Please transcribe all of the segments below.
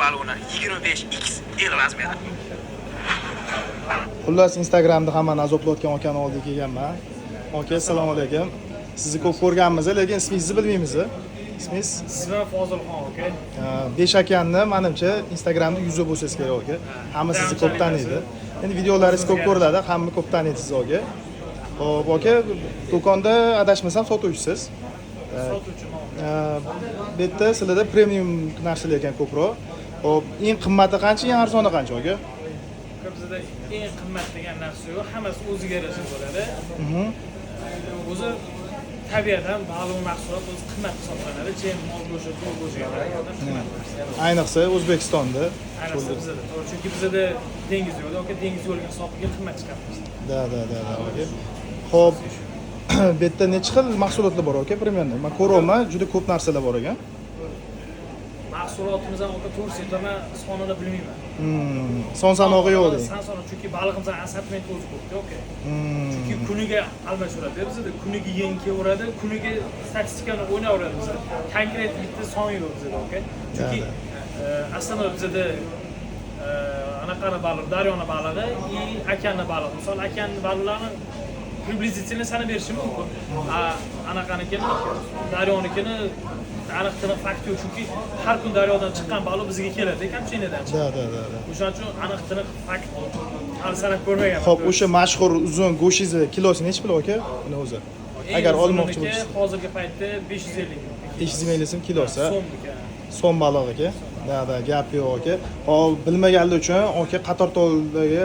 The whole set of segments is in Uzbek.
Balig'ini 25 XL размер i. Xullas, Instagramda hammani azoblayotgan akani oldiga kelganman. Aka, assalomu alaykum. Sizni ko'p ko'rganmiz, lekin ismingizni bilmaymiz. Ismingiz? Ismim Fozilxon, aka. Besh akanni, manimcha, Instagramda yuzi bo'lsangiz kerak, aka. Hamma sizni ko'p taniydi. Endi videolaringiz ko'p ko'riladi, hamma ko'p taniydi sizni, aka. Xo'p, aka, do'konda adashmasam sotuvchisiz. Sotuvchiman. Bu yerda sizlarda premium narsalar ekan ko'proq. Xo'p, eng qimmati qancha, eng arzoni qancha, aka? Aka, bizda eng qimmat degan narsa yo'q, hammasi o'ziga yarasha bo'ladi. O'zi tabiatan baliq mahsulot o'zi qimmat hisoblanadi. Chem mol go'shti, to'q go'shtiga qaraganda qimmat narsa. Ayniqsa O'zbekistonda. Ayniqsa bizada, to'g'ri, chunki bizada dengiz yo'q, aka, dengiz yo'liga hisobiga qimmat chiqadi. Да, aka. Xo'p, bu yerda necha xil mahsulotlar bor, aka, примерно? Man ko'ryapman, juda ko'p narsalar bor ekan. Mahsulotimiz ham, aka, to'g'risi aytaman, sonini bilmayman. Son sanog'i yo'q deng. Son sanoq, chunki balig'imiz assortimenti o'zi ko'pda, aka. Chunki kuniga almashaveradi bizada, kuniga yangi kelaveradi, kuniga statistikani o'ynayveradi bizada. Konkret bitta son yo'q bizada, aka. Chunki aslida bizada anaqani baliq, daryoni balig'i и okeanni balig'i. Misol, okeanni baliqlarini приблизительно sanab berishim mumkin. A anaqanikini, daryonikini aniq tiniq fakt yo'q, chunki har kun daryodan chiqqan baliq bizga keladi, konchinadan chiqadi. Да, да, да, да. O'shaning uchun aniq tiniq fakt hali sanab ko'rmaganman. Xo'p, o'sha mashhur uzun go'shingizni kilosi nechi pul, aka? Uni o'zi. Eng Agar olmoqchi uzununiki bo'lsangiz. Hozirgi paytda 550 ming. 550 so'm kilosi. So'mniki. So'm baliq, aka. Да, gap yo'q, aka. Hop, bilmaganlar uchun, aka Qatortoldagi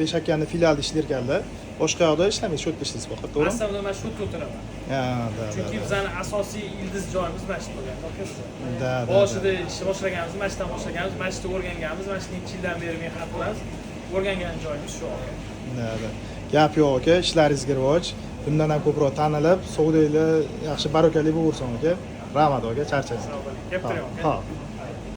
Besh akani filialida ishlar ekanlar. Boshqa yoqda ishlamaysiz, shu yerda ishlaysiz faqat, to'g'rimi? Aslida man shu yerda o'tiraman. Ha, да. Chunki bizani asosiy ildiz joyimiz mana shu bo'lgan. Topasiz. Да, да. Boshida ishni boshlaganmiz, mana shudan boshlaganmiz, mana shu yerda o'rganganmiz, mana shu necha yildan beri mehnat qilamiz. O'rgangan joyimiz shu, aka. Да. Gap yo'q, aka, ishlaringizga rivoj. Bundan ham ko'proq tanilib, savdoylar yaxshi, barakali bo'laversin, aka. Rahmat, aka, charchamaysiz. Sog' bo'ling. Gap turing, aka. Ha.